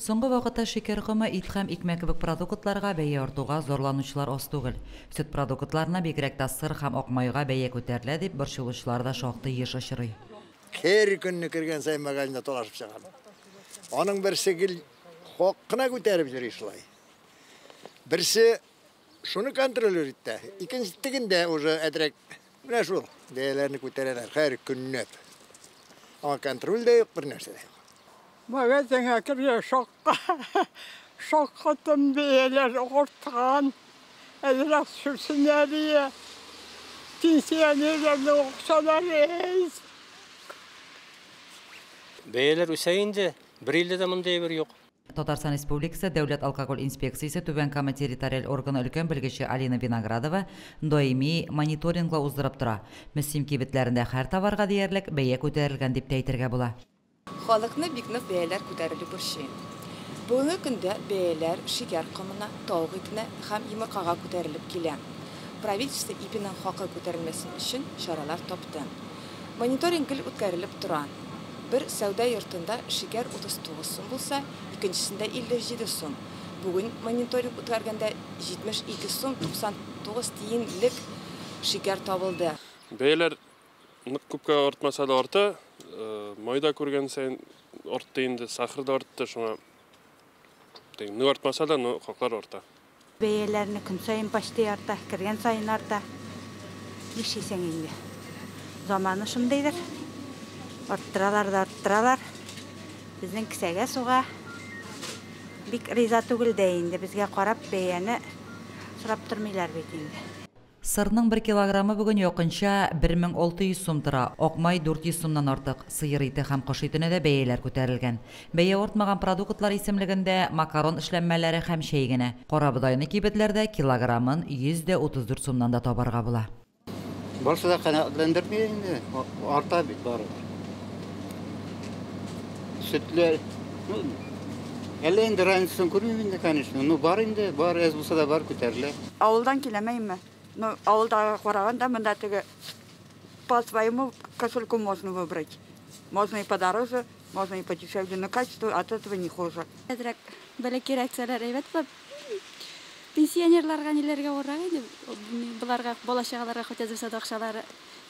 Соңгы вакытта шикәр комы, ит һәм икмәк кебек продуктларга бәя артуга зарланучылар аз түгел. Сөт продуктларына, бигрәк тә сыр һәм ак майга бәя күтәрелә дип борчылучылар да шактый еш очрый. Һәр көнне кергән саен магазинда талашып чыгам. Аның берсе гел хак кына күтәреп йөри шулай. Берсе шуны контроль итә, икенче тегендә уже әзрәк менә шул бәяләрне күтәрәләр һәр көнне. Аңа контроль дә юк, бер нәрсә дә юк. Магазинга кергән шаккаттым, бәяләр арткан. Әзрәк төшерсеннәр иде. Пенсионерларның акчалары әз. Бәяләр үсә инде. Бер илдә дә мондый әйбер юк. Татарстан Республикасы Дәүләт алкоголь инспекциясе Түбән Кама территориаль органы өлкән белгече Алина Виноградова даими мониторинглау уздырып тора. Мөслим кибетләрендә һәр товарга диярлек бәя күтәрелгән дип тә әйтергә була. Халыкны бик нык бәяләр күтәрелү борчый. Бүгенге көндә бәяләр шикәр комына, тавык итенә һәм йомыркага күтәрелеп килә. Правительство ипинең хакы күтәрелмәсен өчен чаралар тапты. Мониторинг гел үткәрелеп тора. Бер сәүдә йортында шикәр 39 сум булса, икенчесендә 57 сум. Бүген мониторинг үткәргәндә 72 сум 99 тиенлек шикәр табылды. Бәяләр нык күпкә артмаса да арта. Майда күргән саен артты инде, сахар да артты, шуңа нык артмаса да, но хаклар арта. Бәяләрне көн саен почти арта, кергән саен арта. Нишлисең инде? Заманы шундыйдыр. Арттыралар да арттыралар. Безнең кесәгә суга. Бик риза түгел дә инде, безгә карап бәяне сорап тормыйлар бит инде. Сырның 1 килограммы бүген якынча 1600 сум тора, ак май 400 сумнан артык. Сыер ите һәм кош итенә дә бәяләр күтәрелгән. Бәя артмаган продуктлар исемлегендә макарон эшләнмәләре һәм чәй генә. Карабодайны кибетләрдә килограммын 134 сумнан да табарга була. Барысы да канәгатьләндерми инде, арта бит барыбер. Сөтләр, әллә инде разницасын күрмим инде, конечно. Ну, бар инде, бар, әз булса да бар, күтәрелә. Авылдан киләмәйме? Ну, авылдагы караганда монда теге по своему кошельку можно выбрать. Можно и подороже, можно и подешевле, но качество от этого не хуже. Әзрәк бәләкәйрәк сәләр әйбәт булып, пенсионерларга ниләргә авыррак инде, боларга, бала-чагаларга хоть әз булса да акчалары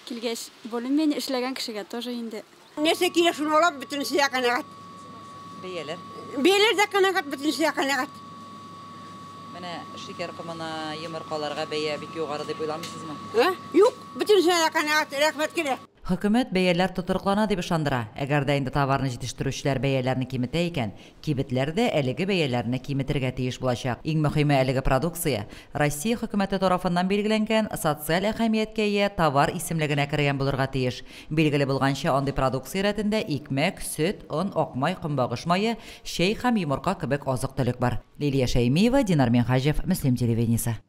килгәч, более-менее эшләгән кешегә тоже инде. Нәрсә кирәк шуны алам, бөтенесе дә канәгать. Бәяләр? Бәяләр дә канәгать, бөтенесе дә канәгать. Менә шикәр комына, йомыркаларга бәя бик югары дип уйламыйсызмы? Юк, бөтенесенә дә канәгать, рәхмәт кенә. Хөкүмәт бәяләр тотрыклана дип ышандыра. Әгәр дә инде товарны җитештерүчеләр бәяләрне киметә икән, кибетләр дә әлеге бәяләрне киметергә тиеш булачак. Иң мөһиме әлеге продукция Россия хөкүмәте тарафыннан билгеләнгән социаль әһәмияткә ия товар исемлегенә кергән булырга тиеш. Билгеле булганча, андый продукция рәтендә икмәк, сөт, он, ак май, көнбагыш мае, чәй һәм йомырка кебек азык-төлек бар. Лилия Шәймиева, Динар Минһаҗев, Мөслим телевидениесе.